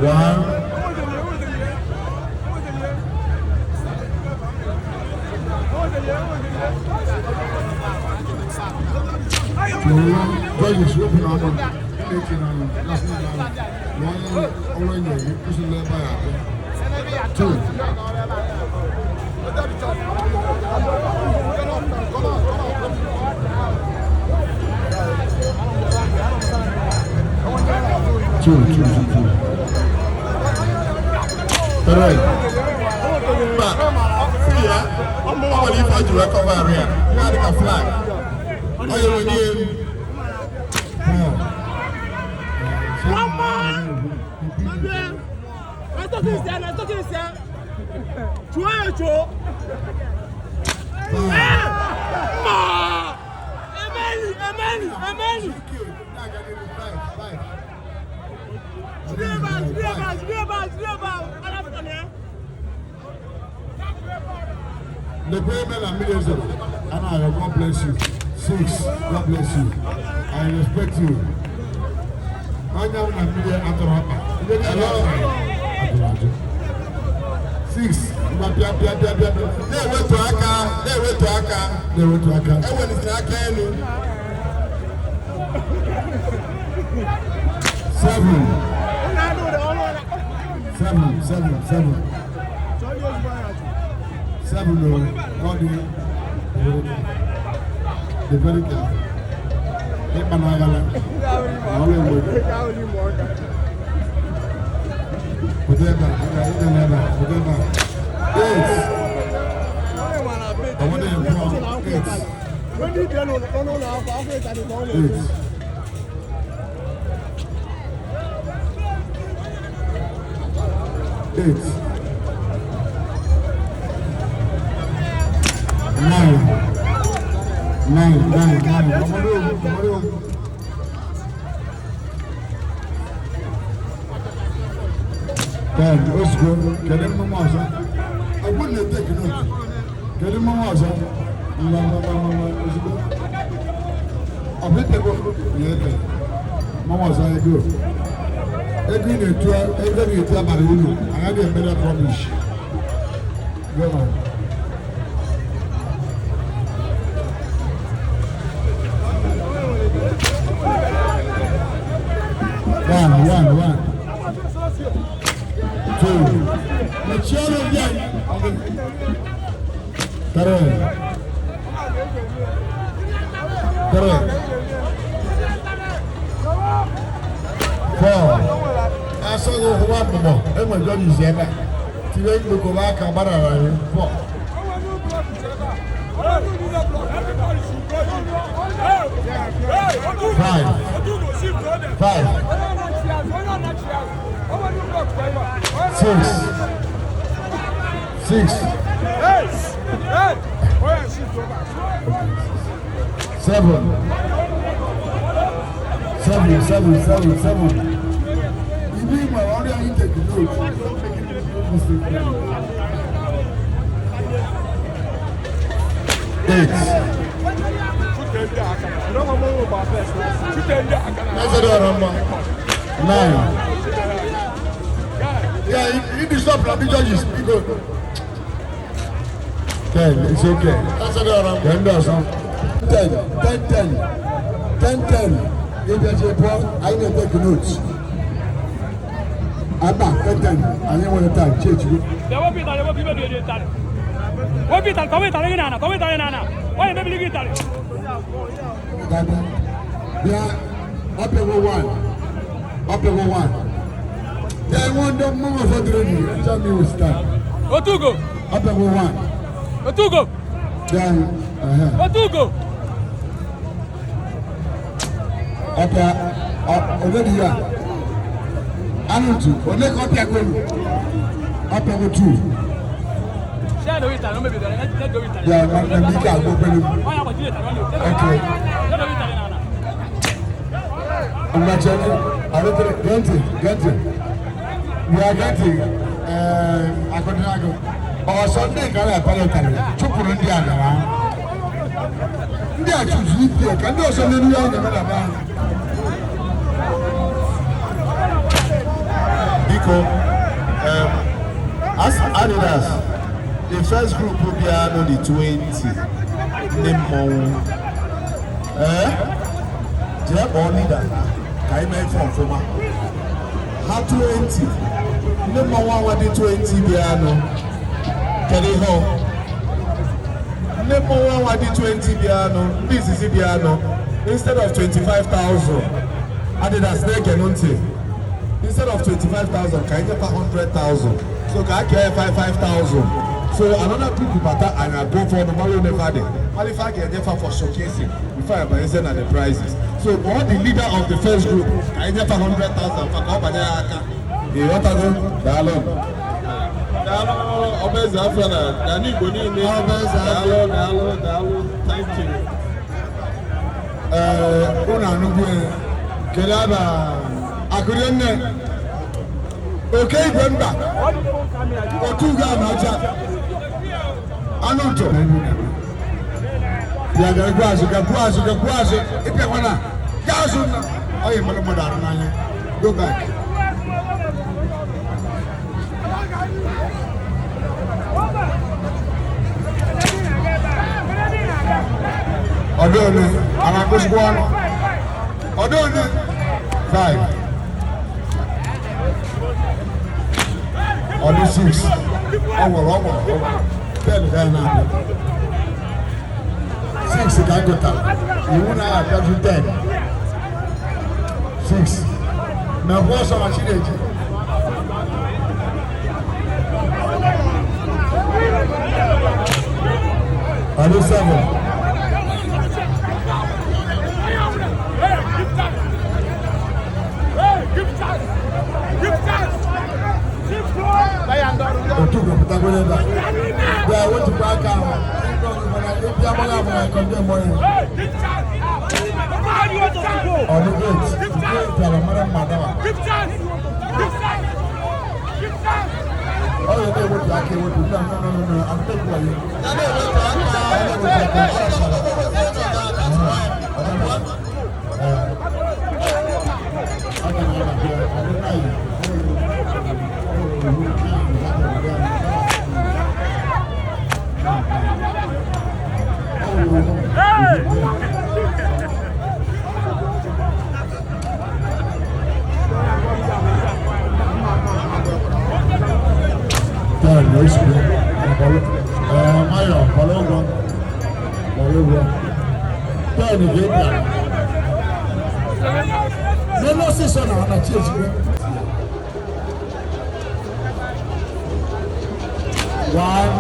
One. Two. Judges, open on them. Eighteen on them. Last one down. One. Orange. You push the left by. Two. Two, two, two, two. Three. Mba, ya, ọ nwere ife o ji wee cover arụ ya. Ya dị ka flag. Ọ yere onye elu. Four. One more. Five. Emeli. Five, five. Jide ebe a. The payment and millions of Anna, God bless you. Six, God bless you. I respect you. Onye na mmiri atọrọ ọkpa. Ndị na-ere ajụrụ ajụ. Six, ngwa pịa pịa pịa pịa pịa. Na-ewetu aka, na-ewetu aka. Na-ewetu aka. Ewelitela aka elu. Seven. Seven, seven, seven. Seven, oh, God, be very careful. Ịkpa n'aghala. Ọrụ enwe. Pụta ebe a, ịga n'ebe a, pụta ebe a. Eight. Ọwọ́ dị mpọ, eight. Eight. Eight. Nine. Nine, nine, nine. Ọmọdé ogun, ọmọdé ogun. 10, ozugbo, kedu mmanwụ ọzọ? Ọgbọ́n na-eteki note. Kedu mmanwụ ọzọ? Ngwa ngwa ngwa ngwa ngwa ozugbo. Ọ bụ itego ya ebe. Mmanwụ ọzọ ego. Ego ị na-etu ego na-etu abalị uru, agaghị eme that rubbish. Go on. One, one, one. Two. Mechie ọnụ bịa. Three. Three. Four. Asọghị ụkwụ abụbọ enwe judges ebe a. Tinye mkpokọba aka gbadara ya. Four. Five. Five. Six. Six. Seven. Seven, seven, seven, seven. Ibi nwere ọrịa anyị take note. Don't make it mistake. Eight. That's it, Oroma. Nine. Yeah, you disturb the judges. You go. 10, it's okay. That's it, Oroma. 10 ọzọ. 10, 10, 10. 10, 10. Ịbịaji pụọ, anyị na-etake note. Aba, 10, 10. Anyị nwere time, chechi. Dada. Bịa, ọpịago one. Ọpịago one. Then one ndị mmụọ ọzọ dịrị gị, tell me we start. Otugo. Ọpịago one. Otugo. Then, Otugo. Ọpịa, ole dị ya? Anụtụ, ole ka ọpịago? Ọpịago two. Ya, na na ike agwụ obere m. Okay. Ngwacheni, arụtere, gee ntị, gee ntị. We are getting akọdịnagụ. Ọsọ ndị nke na-apara ụtarị chụpụrụ ndị a gara. Ndị a chụzuru ipie ka ndị ọzọ n'elu ya na-eme na be anyị. Biko. Biko, as Adidas, the first group bịa nọ the 20 ndị mmọnwụ. Ee, jee kpọọ leader ka anyị mee ife ọfụma. Ha 20 ndị mmọnwụ anwa dị 20 bịa nụ. Kedu ihe ọ? Ndị mmọnwụ anwa dị 20 bịa nụ, ndị izizi bịa nụ, instead of 25,000, Adidas na-ege ntị. Instead of 25,000, ka anyị nyefa 100,000. So ka a kee ya 5,000. So another group bata and I go for the malo never dey. Qualify ga-enyefa for showcasing before I banyezie na the prizes. So kpọọ the leader of the first group ka anyị nyefa 100,000 fa ka ọ banye ya aka. Ị ghọtago? Daalụ. Daalụ, Ọbaeze Afọ na n'ala Igbo niile. Ọbaeze Afọ. Daalụ, daalụ, daalụ. Thank you. Ee, unu anụgwu ya. Kedu aba akụrie nne oke igwe mba otu ugo ama ọcha anụ ntụ bịa gara gbuo azụ, ga gbuo azụ, ga gbuo azụ. Ịbịakwana gaa azụ nna ọ yi mmadụ mmadụ arụ n'anya. Go back. Ọdụ one a na-akụzikwa ọnụ ọdụ one? Five. Ọdụ six. Ọ gwọrọ, ọ gwọrọ, ọ gwọrọ. 10 ka anyị na-abịa. Six ka m gụtara iwu na-abịaju 10. Six na kwụ ọsọ ma Chineji. Ọdụ seven. Hey, give chance. Hey, give chance. Give chance. Give Otu gụpụtagoro ebe a bịa wetụkwa aka ahụ ịbịa gbagha agbagha kọnde mmụọ ya. Hey, give chance. Give chance. Ọdụ eight nke bịara mara mma dawa. Give chance. Give chance. Give chance. Ọ ya na-ewepụ aka, ewepụ. No, no, no, no, no, I'm taking away. Ya na-ewepụ aka. That's why. Aga m abịa ọdụ nine. Hey! 10, ozugbo. Nwayọ, kwara ụgwọ, kwara ụgwọ. 10 ga-ebịa n'elu ọsịsọ na anachi ezigbo. One.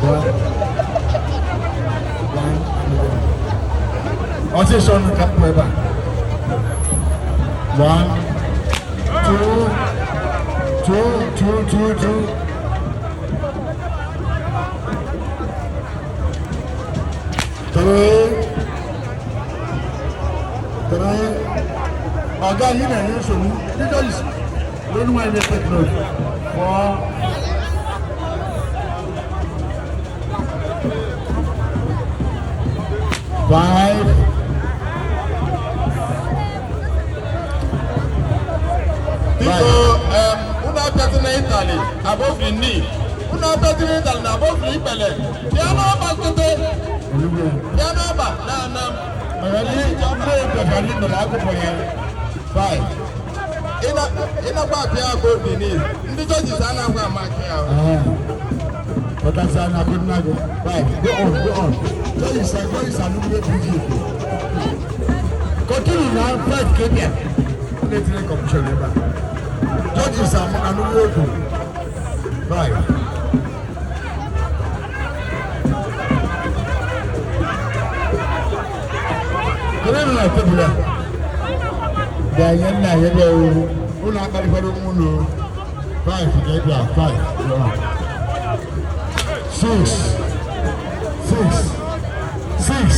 One. One and one. Ọsịsọ nụ ka pụ ebe a. One, two, two, two, two, two. Three, three. Ọ̀gá yìí na-enye nsogbu. Ndị judges lórí wọn ní take note. Four. Five. Biko, unu apịatụna ịtalị above the knee. Unu apịatụna ịtalị na above the ikpele. Bịa n'ọba nkịtị. Olugbo. Bịa n'ọba na ana m. Ọ̀rẹ́ ní ilé ìpẹ̀fẹ̀ ní ìnàlá àgùnbọ̀ yẹn. Five. Ị nakwa apịa above the knee. Ndị judges anaghị amaki ahụ. Ọ̀tàṣà na akụnnago. Five. Go on, go on. Judges are going to PG. Continue now, five kenya. Ndị tinye commission ebe a. Judges anụghị okwu. Five. Kedu na tebụl a? Bịa nye nna ya bịa owu. Ụlọ akparịkwara onwe unu. Five ga-ebịa, five. Go on. Six. Six. Six.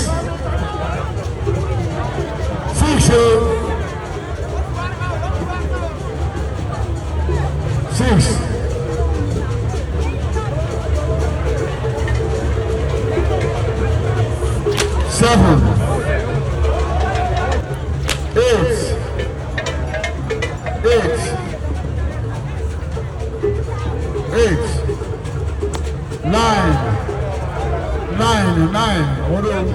Six. Oh. Six. Seven. 8, 8, 8, 9, 9, 9, hold on.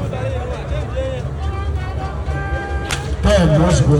10, let's go.